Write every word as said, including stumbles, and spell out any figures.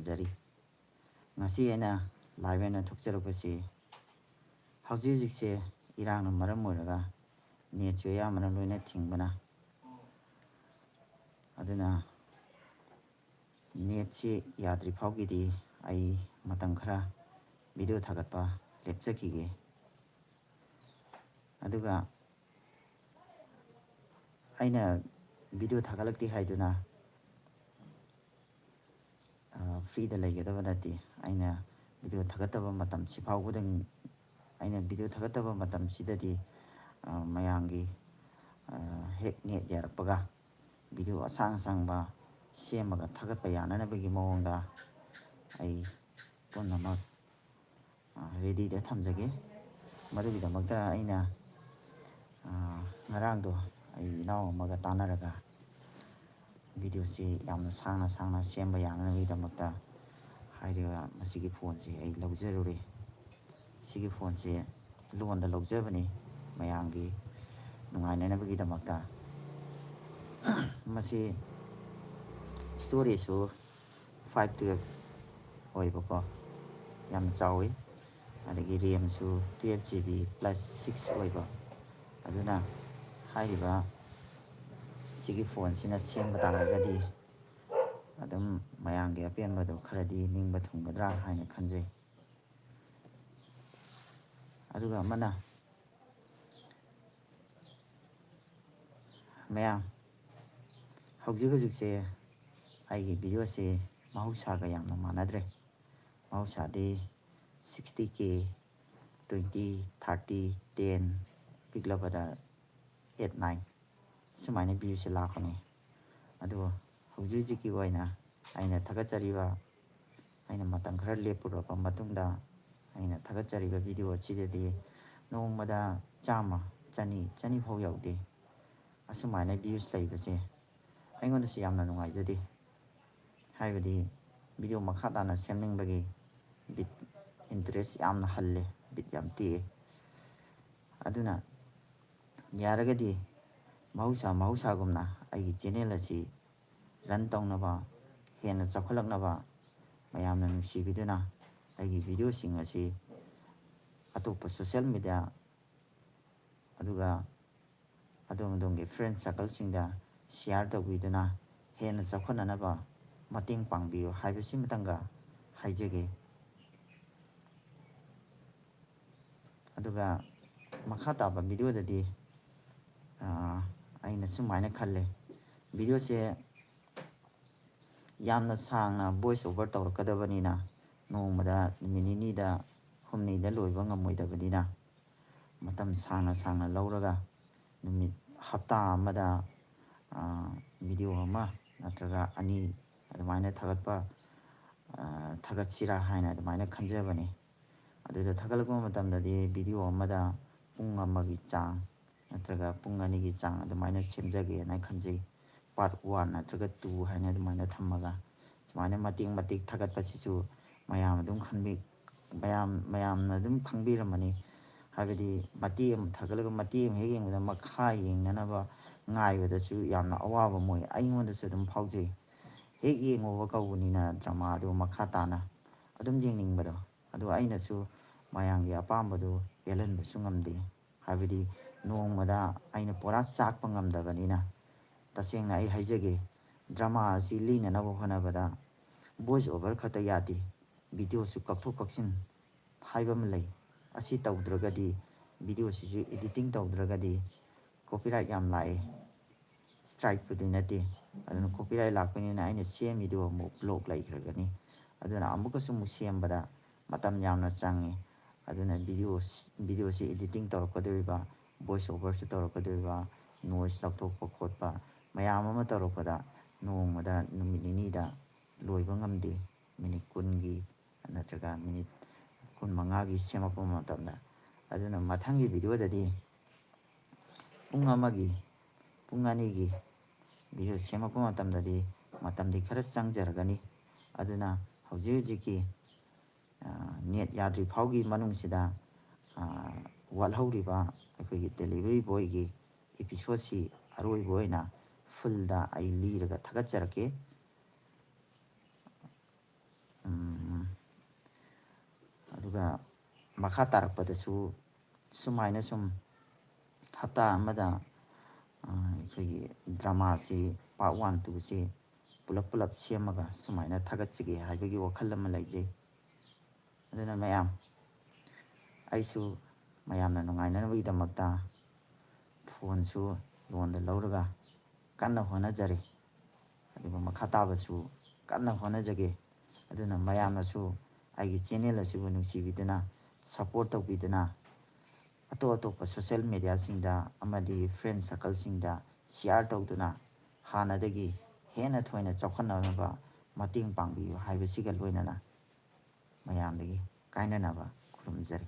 ꯇꯧꯖꯔꯤ꯫ ꯉꯁꯤ ꯑꯩꯅ live ꯑꯣꯏꯅ ꯊꯣꯛꯆꯔꯛꯄꯁꯤ ꯍꯧꯖꯤꯛ ꯍꯧꯖꯤꯛꯁꯦ ꯏꯔꯥꯡꯅ ꯃꯔꯝ ꯑꯣꯏꯔꯒ netꯁꯨ ꯑꯌꯥꯝꯕꯅ ꯂꯣꯏꯅ ꯊꯤꯡꯕꯅ, ꯑꯗꯨꯅ netꯁꯤ ꯌꯥꯗ꯭ꯔꯤ ꯐꯥꯎꯒꯤꯗꯤ ꯑꯩ ꯃꯇꯝ ꯈꯔ video ꯊꯥꯒꯠꯄ ꯂꯦꯞꯆꯈꯤꯒꯦ꯫ ꯑꯗꯨꯒ ꯑꯩꯅ video ꯊꯥꯒꯠꯂꯛꯇꯦ ꯍꯥꯏꯗꯨꯅ freeꯗ ꯂꯩꯒꯗꯕ ꯅꯠꯇꯦ꯫ ꯑꯩꯅ video ꯊꯥꯒꯠꯇꯕ ꯃꯇꯝꯁꯤ ꯐꯥꯎꯕꯗꯪ, ꯑꯩꯅ video ꯊꯥꯒꯠꯇꯕ ꯃꯇꯝꯁꯤꯗꯗꯤ ꯃꯌꯥꯝꯒꯤ ꯍꯦꯛ net ꯌꯥꯔꯛꯄꯒ video ꯑꯁꯥꯡ ꯑꯁꯥꯡꯕ ꯁꯦꯝꯃꯒ ꯊꯥꯒꯠꯄ ꯌꯥꯅꯅꯕꯒꯤ ꯃꯑꯣꯡꯗ ꯑꯩ ꯄꯨꯝꯅꯃꯛ readyꯗ ꯊꯝꯖꯒꯦ꯫ ꯃꯗꯨꯒꯤꯗꯃꯛꯇ ꯑꯩꯅ ꯉꯔꯥꯡꯗꯣ ꯑꯩ ꯏꯅꯥꯎ ꯑꯃꯒ ꯇꯥꯟꯅꯔꯒ videoꯁꯤ ꯌꯥꯝꯅ ꯁꯥꯡꯅ ꯁꯥꯡꯅ ꯁꯦꯝꯕ ꯌꯥꯅꯅꯕꯒꯤꯗꯃꯛꯇ ꯍꯥꯏꯔꯤꯕ ꯃꯁꯤꯒꯤ phoneꯁꯤ ꯑꯩ ꯂꯧꯖꯔꯨꯔꯦ꯫ ꯁꯤꯒꯤ phoneꯁꯤ loanꯗ ꯂꯧꯖꯕꯅꯤ ꯃꯌꯥꯝꯒꯤ ꯅꯨꯡꯉꯥꯏꯅꯅꯕꯒꯤꯗꯃꯛꯇ꯫ ꯃꯁꯤ storageꯁꯨ five twelve ꯑꯣꯏꯕꯀꯣ, ꯌꯥꯝꯅ ꯆꯥꯎꯋꯤ꯫ ꯑꯗꯒꯤ RAMꯁꯨ twelve GB plus six ꯑꯣꯏꯕ꯫ ꯑꯗꯨꯅ ꯍꯥꯏꯔꯤꯕ ꯁꯤꯒꯤ phoneꯁꯤꯅ ꯁꯦꯝꯕ ꯇꯥꯔꯒꯗꯤ ꯑꯗꯨꯝ ꯃꯌꯥꯝꯒꯤ ꯑꯄꯦꯟꯕꯗꯣ ꯈꯔꯗꯤ ꯅꯤꯡꯕ ꯊꯨꯡꯒꯗ꯭ꯔꯥ ꯍꯥꯏꯅ ꯈꯟꯖꯩ꯫ ꯑꯗꯨꯒ ꯑꯃꯅ, ꯃꯌꯥꯝ, ꯍꯧꯖꯤꯛ ꯍꯧꯖꯤꯛꯁꯦ ꯑꯩꯒꯤ videoꯁꯦ ꯃꯍꯧꯁꯥꯒ ꯌꯥꯝꯅ ꯃꯥꯟꯅꯗ꯭ꯔꯦ꯫ ꯃꯍꯧꯁꯥꯗꯤ sixty K, twenty, thirty, ten, ꯄꯤꯛꯂꯕꯗ eight, nine ꯁꯨꯃꯥꯏꯅ viewꯁꯦ ꯂꯥꯛꯄꯅꯤ꯫ ꯑꯗꯨꯕꯨ ꯍꯧꯖꯤꯛ ꯍꯧꯖꯤꯛꯀꯤ ꯑꯣꯏꯅ ꯑꯩꯅ ꯊꯥꯒꯠꯆꯔꯤꯕ, ꯑꯩꯅ ꯃꯇꯝ ꯈꯔ ꯂꯦꯞꯄꯨꯔꯕ ꯃꯇꯨꯡꯗ ꯑꯩꯅ ꯊꯥꯒꯠꯆꯔꯤꯕ video ꯑꯁꯤꯗꯗꯤ ꯅꯣꯡꯃꯗ ꯆꯥꯝꯃ, ꯆꯅꯤ, ꯆꯅꯤ ꯐꯥꯎ ꯌꯧꯗꯦ꯫ ꯑꯁꯨꯃꯥꯏꯅ views ꯂꯩꯕꯁꯦ ꯑꯩꯉꯣꯟꯗꯁꯨ ꯌꯥꯝꯅ ꯅꯨꯡꯉꯥꯏꯖꯗꯦ꯫ ꯍꯥꯏꯕꯗꯤ video ꯃꯈꯥ ꯇꯥꯅ ꯁꯦꯝꯅꯤꯡꯕꯒꯤ bit, interest ꯌꯥꯝꯅ ꯍꯜꯂꯦ, bit ꯌꯥꯝ ꯇꯦꯛꯑꯦ꯫ ꯑꯗꯨꯅ ꯌꯥꯔꯒꯗꯤ ꯃꯍꯧꯁꯥ ꯃꯍꯧꯁꯥꯒꯨꯝꯅ ꯑꯩꯒꯤ channel ꯑꯁꯤ run ꯇꯧꯅꯕ, ꯍꯦꯟꯅ ꯆꯥꯎꯈꯠꯂꯛꯅꯕ, ꯃꯌꯥꯝꯅ ꯅꯨꯡꯁꯤꯕꯤꯗꯨꯅ ꯑꯩꯒꯤ videoꯁꯤꯡ ꯑꯁꯤ ꯑꯇꯣꯞꯄ social media ꯑꯗꯨꯒ ꯑꯗꯣꯝ ꯑꯗꯣꯝꯒꯤ friend circleꯁꯤꯡꯗ share ꯇꯧꯕꯤꯗꯨꯅ ꯍꯦꯟꯅ ꯆꯥꯎꯈꯠꯅꯅꯕ ꯃꯇꯦꯡ ꯄꯥꯡꯕꯤꯌꯨ ꯍꯥꯏꯕꯁꯤꯃꯇꯪꯒ ꯍꯥꯏꯖꯒꯦ꯫ ꯑꯗꯨꯒ ꯃꯈꯥ ꯇꯥꯕ videoꯗꯗꯤ, ꯑꯥ, ꯑꯩꯅ ꯁꯨꯃꯥꯏꯅ ꯈꯜꯂꯦ, videoꯁꯦ ꯌꯥꯝꯅ ꯁꯥꯡꯅ voice over ꯇꯧꯔꯛꯀꯗꯕꯅꯤꯅ, ꯅꯣꯡꯃꯗ ꯅꯨꯃꯤꯠ ꯅꯤꯅꯤꯗ, ꯍꯨꯝꯅꯤꯗ ꯂꯣꯏꯕ ꯉꯝꯃꯣꯏꯗꯕꯅꯤꯅ, ꯃꯇꯝ ꯁꯥꯡꯅ ꯁꯥꯡꯅ ꯂꯧꯔꯒ ꯅꯨꯃꯤꯠ ꯍꯞꯇꯥ ꯑꯃꯗ, ꯑꯥ, video ꯑꯃ ꯅꯠꯇ꯭ꯔꯒ ꯑꯅꯤ ꯑꯗꯨꯃꯥꯏꯅ ꯊꯥꯒꯠꯄ, ꯑꯥ, ꯊꯥꯒꯠꯁꯤꯔꯥ ꯍꯥꯏꯅ ꯑꯗꯨꯃꯥꯏꯅ ꯈꯟꯖꯕꯅꯤ꯫ ꯑꯗꯨꯗ ꯊꯥꯒꯠꯂꯛꯄ ꯃꯇꯝꯗꯗꯤ video ꯑꯃꯗ ꯄꯨꯡ ꯑꯃꯒꯤ ꯆꯥꯡ ꯅꯠꯇ꯭ꯔꯒ ꯄꯨꯡ ꯑꯅꯤꯒꯤ ꯆꯥꯡ ꯑꯗꯨꯃꯥꯏꯅ ꯁꯦꯝꯖꯒꯦꯅ ꯈꯟꯖꯩ꯫ Part one ꯅꯠꯇ꯭ꯔꯒ two ꯍꯥꯏꯅ ꯑꯗꯨꯃꯥꯏꯅ ꯊꯝꯃꯒ, ꯁꯨꯃꯥꯏꯅ ꯃꯇꯦꯛ ꯃꯇꯦꯛ ꯊꯥꯒꯠꯄꯁꯤꯁꯨ ꯃꯌꯥꯝ ꯑꯗꯨꯝ ꯈꯟꯕꯤ-, ꯃꯌꯥꯝ, ꯃꯌꯥꯝꯅ ꯑꯗꯨꯝ ꯈꯪꯕꯤꯔꯝꯃꯅꯤ꯫ ꯍꯥꯏꯕꯗꯤ ꯃꯇꯦꯛ ꯑꯃ ꯊꯥꯒꯠꯂꯒ ꯃꯇꯦꯛ ꯑꯃ ꯍꯦꯛ ꯌꯦꯡꯕꯗ ꯃꯈꯥ ꯌꯦꯡꯅꯅꯕ ꯉꯥꯏꯕꯗꯁꯨ ꯌꯥꯝꯅ ꯑꯋꯥꯕ ꯑꯃ ꯑꯣꯏ꯫ ꯑꯩꯉꯣꯟꯗꯁꯨ ꯑꯗꯨꯝ ꯐꯥꯎꯖꯩ꯫ ꯍꯦꯛ ꯌꯦꯡꯉꯨꯕ ꯀꯧꯕꯅꯤꯅ drama ꯑꯗꯨ ꯃꯈꯥ ꯇꯥꯅ ꯑꯗꯨꯝ ꯌꯦꯡꯅꯤꯡꯕꯗꯣ꯫ ꯑꯗꯨ ꯑꯩꯅꯁꯨ ꯃꯌꯥꯝꯒꯤ ꯑꯄꯥꯝꯕꯗꯨ ꯄꯦꯜꯍꯟꯕꯁꯨ ꯉꯝꯗꯦ꯫ ꯍꯥꯏꯕꯗꯤ ꯅꯣꯡꯃꯗ ꯑꯩꯅ ꯄꯨꯔꯥ ꯆꯥꯛꯄ ꯉꯝꯗꯕꯅꯤꯅ꯫ ꯇꯁꯦꯡꯅ ꯑꯩ ꯍꯥꯏꯖꯒꯦ, drama ꯑꯁꯤ ꯂꯤꯅꯅꯕ ꯍꯣꯠꯅꯕꯗ voice over ꯈꯛꯇ ꯌꯥꯗꯦ, videoꯁꯨ ꯀꯛꯊꯣꯛ ꯀꯛꯁꯤꯟ ꯍꯥꯏꯕ ꯑꯃ ꯂꯩ꯫ ꯑꯁꯤ ꯇꯧꯗ꯭ꯔꯒꯗꯤ, videoꯁꯤꯁꯨ editing ꯇꯧꯗ꯭ꯔꯒꯗꯤ copyright ꯌꯥꯝ ꯂꯥꯛꯑꯦ, strikeꯄꯨꯗꯤ ꯅꯠꯇꯦ꯫ ꯑꯗꯨꯅ copyright ꯂꯥꯛꯄꯅꯤꯅ ꯑꯩꯅ ꯁꯦꯝꯃꯤꯗꯨ ꯑꯃꯨꯛ block ꯂꯩꯈ꯭ꯔꯒꯅꯤ꯫ ꯑꯗꯨꯅ ꯑꯃꯨꯛꯀꯁꯨ ꯑꯃꯨꯛ ꯁꯦꯝꯕꯗ ꯃꯇꯝ ꯌꯥꯝꯅ ꯆꯪꯉꯤ꯫ ꯑꯗꯨꯅ videos-, videoꯁꯤ editing ꯇꯧꯔꯛꯀꯗꯣꯔꯤꯕ, voice overꯁꯨ ꯇꯧꯔꯛꯀꯗꯣꯔꯤꯕ, noise ꯂꯧꯊꯣꯛꯄ ꯈꯣꯠꯄ ꯃꯌꯥꯝ ꯑꯃ ꯇꯧꯔꯛꯄꯗ ꯅꯣꯡꯃꯗ, ꯅꯨꯃꯤꯠ ꯅꯤꯅꯤꯗ ꯂꯣꯏꯕ ꯉꯝꯗꯦ꯫ Minute ꯀꯨꯟꯒꯤ ꯅꯠꯇ꯭ꯔꯒ minute ꯀꯨꯟꯃꯉꯥꯒꯤ ꯁꯦꯝꯃꯛꯄ ꯃꯇꯝꯗ꯫ ꯑꯗꯨꯅ ꯃꯊꯪꯒꯤ videoꯗꯗꯤ ꯄꯨꯡ ꯑꯃꯒꯤ, ꯄꯨꯡ ꯑꯅꯤꯒꯤ video ꯁꯦꯝꯃꯛꯄ ꯃꯇꯝꯗꯗꯤ ꯃꯇꯝꯗꯤ ꯈꯔ ꯆꯪꯖꯔꯒꯅꯤ꯫ ꯑꯗꯨꯅ ꯍꯧꯖꯤꯛ ꯍꯧꯖꯤꯛꯀꯤ, ꯑ, net ꯌꯥꯗ꯭ꯔꯤ ꯐꯥꯎꯒꯤ ꯃꯅꯨꯡꯁꯤꯗ, ꯑ, ꯋꯥꯠꯍꯧꯔꯤꯕ ꯑꯩꯈꯣꯏꯒꯤ delivery boyꯒꯤ episodeꯁꯤ ꯑꯔꯣꯏꯕ ꯑꯣꯏꯅ fullꯗ ꯑꯩ ꯂꯤꯔꯒ ꯊꯥꯒꯠꯆꯔꯛꯀꯦ꯫ ꯑꯗꯨꯒ ꯃꯈꯥ ꯇꯥꯔꯛꯄꯗꯁꯨ ꯁꯨꯃꯥꯏꯅ ꯁꯨꯝ ꯍꯞꯇꯥ ꯑꯃꯗ ꯑꯩꯈꯣꯏꯒꯤ ꯗ꯭ꯔꯃꯥꯁꯤ ꯄꯥꯔꯠ ꯋꯥꯟ ꯇꯨꯁꯤ ꯄꯨꯂꯞ ꯄꯨꯂꯞ ꯁꯦꯝꯃꯒ ꯁꯨꯃꯥꯏꯅ ꯊꯥꯒꯠꯆꯒꯦ ꯍꯥꯏꯕꯒꯤ ꯋꯥꯈꯜ ꯑꯃ ꯂꯩꯖꯩ꯫ ꯑꯗꯨꯅ ꯃꯌꯥꯝ, ꯑꯩꯁꯨ ꯃꯌꯥꯝꯅ ꯅꯨꯡꯉꯥꯏꯅꯅꯕꯒꯤꯗꯃꯛꯇ ꯐꯣꯟꯁꯨ ꯂꯣꯟꯗ ꯂꯧꯔꯒ ꯀꯟꯅ ꯍꯣꯠꯅꯖꯔꯤ꯫ ꯑꯗꯨꯒ ꯃꯈꯥ ꯇꯥꯕꯁꯨ ꯀꯟꯅ ꯍꯣꯠꯅꯖꯒꯦ꯫ ꯑꯗꯨꯅ ꯃꯌꯥꯝꯅꯁꯨ ꯑꯩꯒꯤ ꯆꯦꯅꯦꯜ ꯑꯁꯤꯕꯨ ꯅꯨꯡꯁꯤꯕꯤꯗꯨꯅ, ꯁꯞꯄꯣꯔꯠ ꯇꯧꯕꯤꯗꯨꯅ, ꯑꯇꯣꯞ ꯑꯇꯣꯞꯄ ꯁꯣꯁꯦꯜ ꯃꯦꯗꯤꯌꯥꯁꯤꯡꯗ ꯑꯃꯗꯤ ꯐ꯭ꯔꯦꯟ ꯁꯔꯀꯜꯁꯤꯡꯗ ꯁꯤꯌꯥꯔ ꯇꯧꯗꯨꯅ ꯍꯥꯟꯅꯗꯒꯤ ꯍꯦꯟꯅ ꯊꯣꯏꯅ ꯆꯥꯎꯈꯠꯅꯅꯕ ꯃꯇꯦꯡ ꯄꯥꯡꯕꯤꯌꯨ ꯍꯥꯏꯕꯁꯤꯒ ꯂꯣꯏꯅꯅ ꯃꯌꯥꯝꯗꯒꯤ ꯀꯥꯏꯅꯅꯕ ꯈꯨꯔꯨꯝꯖꯔꯤ꯫